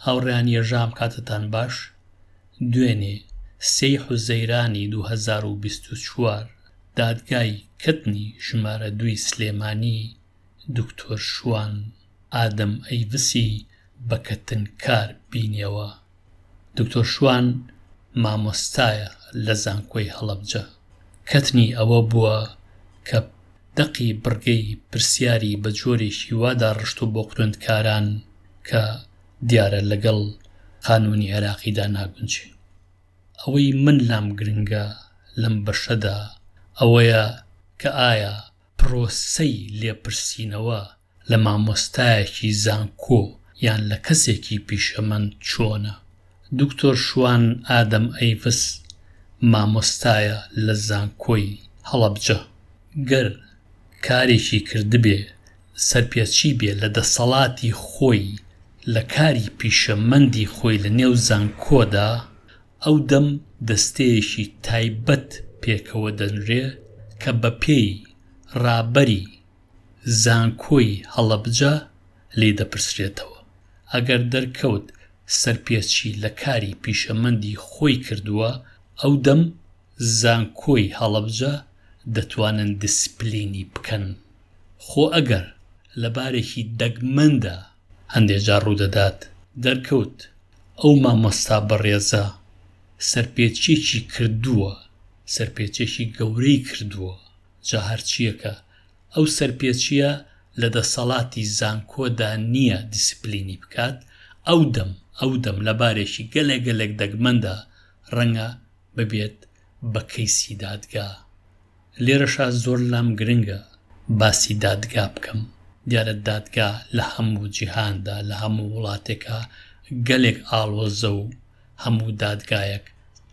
هاوڕێیان یەژام کاتتان باش دوێنێ سێی حوزەیرانی 2024 دادگای کەتنی ژمارە دووی سلێمانی دکتۆر شوان ئادەم ئەیڤسی بە کەتنکار بینیەوە. دکتۆر شوان مامۆستایە لە زانکۆی هەڵەبجە. کەتنی ئەوە بووە کە دەقی بڕگەی پرسیاری بە جۆرێکی وا داڕشتووە بۆ خوێندکاران کە دیارە لەگەڵ قانوونی عێراقیدا ناگونجێ. ئەوەی من لام گرنگە لەم بەشەدا ئەوەیە کە ئایا پرۆسەی لێپرسینەوە لە مامۆستایەکی زانکۆ یان لە کەسێکی پیشەمەند چۆنە؟ دکتۆر شوان ئادەم ئەیڤس مامۆستایە لە زانکۆی هەڵەبجە. گەر کارێکی کردبێ سەرپێچی بێ لە دەسەڵاتی خۆی لە کاری پیشەمەندی خۆی لە نێو زانکۆدا ئەو دەم دەستەیەکی تایبەت پێکەوە دەنرێ کە بە پێی ڕابەری زانکۆی هەڵەبجە لێی دەپرسرێتەوە. ئەگەر دەرکەوت سەرپێچی لە کاری پیشەمەندی خۆی کردووە، ئەو دەم زانکۆی هەڵەبجە دەتوانن دیسپلینی بکەن. خۆ ئەگەر لە بارێکی دەگمەندا، هەندێ جار ڕوودەدات، دەرکەوت ئەو مامۆستا بەڕێزە سەرپێچیەکی کردووە، سەرپێچیەکی گەورەی کردووە، جا هەرچیەکە ئەو سەرپێچیە لە دەسەڵاتی زانکۆدا نیە دیسپلینی بکات، ئەو دەم ئەو دەم لە بارێکی گەلێک گەلێک دەگمەندا ڕەنگە ببێت بە کەیسی دادگا. لێرەشا زۆر لام گرنگە باسی دادگا بکەم، دیارە دادگا لە هەموو جیهاندا لە هەموو وڵاتێکا گەلێک ئاڵۆزە و هەموو دادگایەک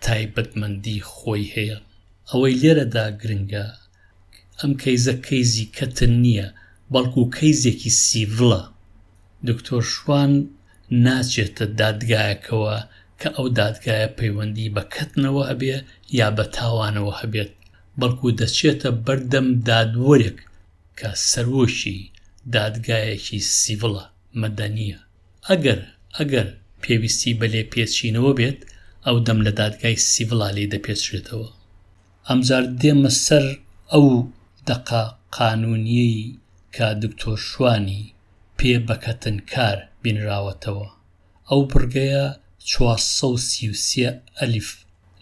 تایبەتمەندی خۆی هەیە. ئەوەی لێرەدا گرنگە ئەم کەیزە کەیزی کەتن نییە بەڵکو کەیزێکی سیڤڵە. دکتۆر شوان ناچێتە دادگایەکەوە کە ئەو دادگایە پەیوەندی بە کەتنەوە هەبێ یا بە تاوانەوە هەبێت بەڵکو دەچێتە بەردەم دادوەرێک کە سەرۆکی دادگایەکی سیڤڵە، مەدەنییە. ئەگەر ئەگەر پێویستی بە لێپێچینەوە بێت ئەو دەم لە دادگای سیڤڵا لێی دەپێچرێتەوە. ئەمجار دێمە سەر ئەو دەقە قانوونییەی کە دکتۆر شوانی پێ بە کەتنکار بینراوەتەوە. ئەو بڕگەیە 433 ئەلیف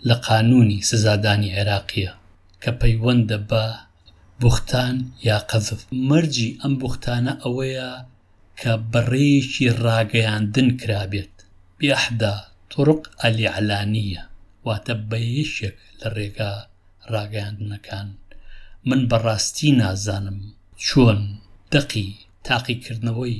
لە قانوونی سزادانی عێراقییە کە پەیوەندە بە بوختان یا قەزف. مەرجی ئەم بوختانە ئەوەیە کە بە ڕێیەکی ڕاگەیاندن کرابێت، بئحدی طرق الاعلانیە، واتە بە یەکێک لە ڕێگا ڕاگەیاندنەکان. من بە ڕاستی نازانم چۆن دەقی تاقیکردنەوەی.